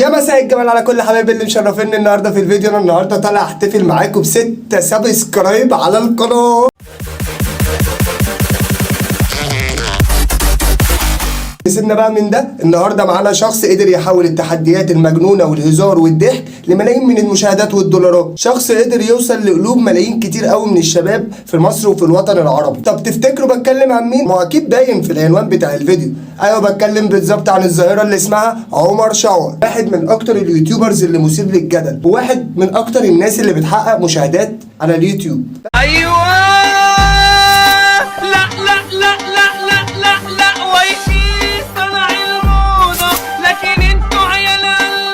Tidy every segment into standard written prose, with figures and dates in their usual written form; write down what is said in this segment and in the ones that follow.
يا مساء الجمال على كل حبايبي اللي مشرفيني النهارده في الفيديو. انا النهارده طالع احتفل معاكم ب6 subscribe على القناة. سيبنا بقى من ده، النهارده معانا شخص قدر يحول التحديات المجنونة والهزار والضحك لملايين من المشاهدات والدولارات، شخص قدر يوصل لقلوب ملايين كتير قوي من الشباب في مصر وفي الوطن العربي. طب تفتكروا بتكلم عن مين؟ ما اكيد باين في العنوان بتاع الفيديو. ايوه بتكلم بالظبط عن الظاهرة اللي اسمها عمر شاور، واحد من اكتر ال YouTubers اللي مثير للجدل، وواحد من اكتر الناس اللي بتحقق مشاهدات على اليوتيوب. ايوه لا لا لا لا لا لا لا ويكي صنع الموضة لكن انتوا عيال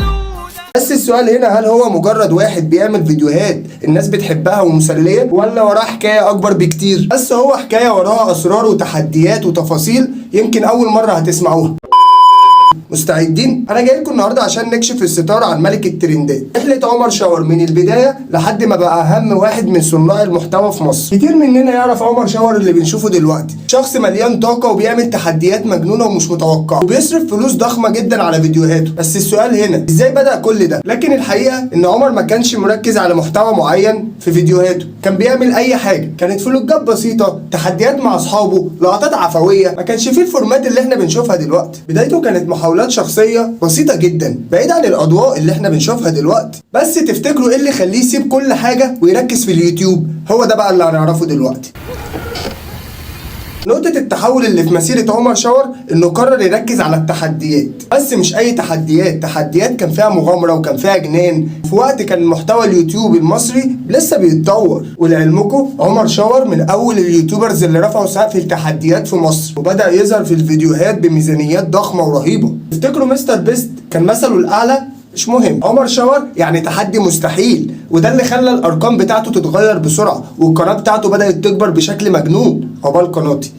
قلودة. بس السؤال هنا، هل هو مجرد واحد بيعمل فيديوهات الناس بتحبها ومسلية، ولا وراه حكاية أكبر بكتير؟ بس هو حكاية وراها أسرار وتحديات وتفاصيل يمكن أول مرة هتسمعوها. مستعدين؟ انا جاي لكم النهارده عشان نكشف الستار عن ملك الترندات، رحله عمر شاور من البداية لحد ما بقى اهم واحد من صناع المحتوى في مصر. كتير مننا يعرف عمر شاور اللي بنشوفه دلوقتي، شخص مليان طاقة وبيعمل تحديات مجنونة ومش متوقعه، وبيصرف فلوس ضخمة جدا على فيديوهاته. بس السؤال هنا، ازاي بدا كل ده؟ لكن الحقيقة ان عمر ما كانش مركز على محتوى معين في فيديوهاته، كان بيعمل اي حاجة، كانت فلوجات بسيطة، تحديات مع اصحابه، لقطات عفوية، ما كانش فيه ال format اللي احنا بنشوفها دلوقتي. بدايته كانت محاولات شخصية بسيطة جدا، بعيد عن الاضواء اللي احنا بنشوفها دلوقتي. بس تفتكروا ايه اللي يخليه يسيب كل حاجة ويركز في اليوتيوب؟ هو ده بقى اللي هنعرفه دلوقتي. نقطة التحول اللي في مسيرة عمر شاور انه قرر يركز على التحديات، بس مش اي تحديات، تحديات كان فيها مغامرة وكان فيها جنان، في وقت كان محتوى اليوتيوب المصري لسه بيتطور. ولعلمكم عمر شاور من اول ال YouTubers اللي رفعوا سقف التحديات في مصر، وبدأ يظهر في الفيديوهات بميزانيات ضخمة ورهيبة. تفتكروا مستر بيست كان مثله الاعلى؟ مش مهم، عمر شاور يعني تحدي مستحيل، وده اللي خلى الارقام بتاعته تتغير بسرعة، والقناة بتاعته بدات تكبر بشكل مجنون عقبال قناتي.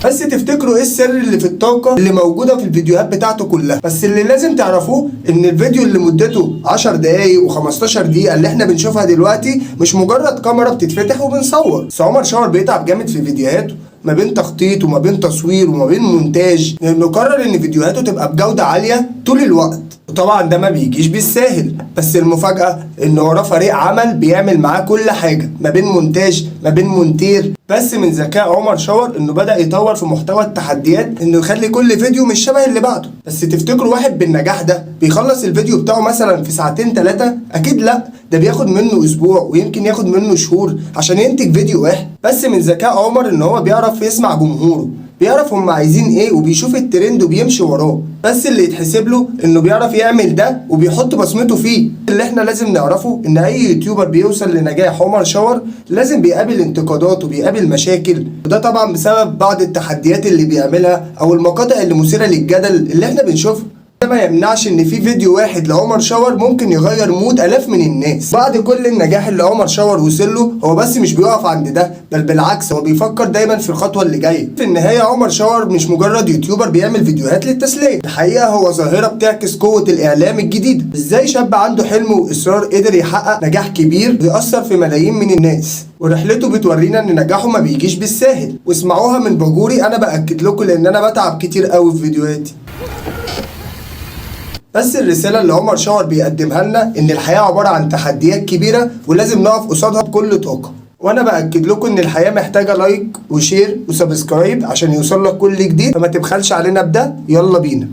بس تفتكروا ايه السر اللي في الطاقة اللي موجودة في الفيديوهات بتاعته كلها؟ بس اللي لازم تعرفوه ان الفيديو اللي مدته 10 دقايق و15 دقيقة اللي احنا بنشوفها دلوقتي مش مجرد كاميرا بتتفتح وبنصور. بس عمر شاور بيتعب جامد في فيديوهاته، ما بين تخطيط وما بين تصوير وما بين مونتاج، لانه قرر ان فيديوهاته تبقى بجودة عالية طول الوقت. وطبعا ده ما بيجيش بالساهل، بس المفاجأة ان وراه فريق عمل بيعمل معاه كل حاجة، ما بين مونتاج ما بين مونتير. بس من ذكاء عمر شاور انه بدأ يطور في محتوى التحديات، انه يخلي كل فيديو مش شبه اللي بعده. بس تفتكروا واحد بالنجاح ده بيخلص الفيديو بتاعه مثلا في ساعتين ثلاثة؟ اكيد لا، ده بياخد منه اسبوع ويمكن ياخد منه شهور عشان ينتج فيديو واحد. بس من ذكاء عمر ان هو بيعرف يسمع جمهوره، بيعرف هم عايزين ايه، وبيشوف الترند وبيمشي وراه. بس اللي يتحسب له انه بيعرف يعمل ده وبيحط بصمته فيه. اللي احنا لازم نعرفه ان اي YouTuber بيوصل لنجاح عمر شاور لازم بيقابل انتقادات وبيقابل مشاكل، وده طبعا بسبب بعض التحديات اللي بيعملها او المقاطع اللي مثيرة للجدل اللي احنا بنشوفها. ده ما يمنعش ان في فيديو واحد لعمر شاور ممكن يغير mood الاف من الناس. بعد كل النجاح اللي عمر شاور وصل له، هو بس مش بيقف عند ده، بل بالعكس هو بيفكر دايما في الخطوة اللي جاية. في النهاية عمر شاور مش مجرد YouTuber بيعمل فيديوهات للتسليه، الحقيقة هو ظاهره بتعكس قوة الاعلام الجديد. ازاي شاب عنده حلم واصرار قدر يحقق نجاح كبير ويأثر في ملايين من الناس، ورحلته بتورينا ان نجاحه ما بيجيش بالساهل. واسمعوها من باجوري، انا باكد لكم لان انا بتعب كتير قوي في فيديوهاتي. بس الرسالة اللي عمر شاور بيقدمها لنا إن الحياة عبارة عن تحديات كبيرة ولازم نقف قصادها بكل طاقة. وأنا بأكد لكم إن الحياة محتاجة like و share و subscribe عشان يوصل لك كل جديد، فما تبخلش علينا بده. يلا بينا.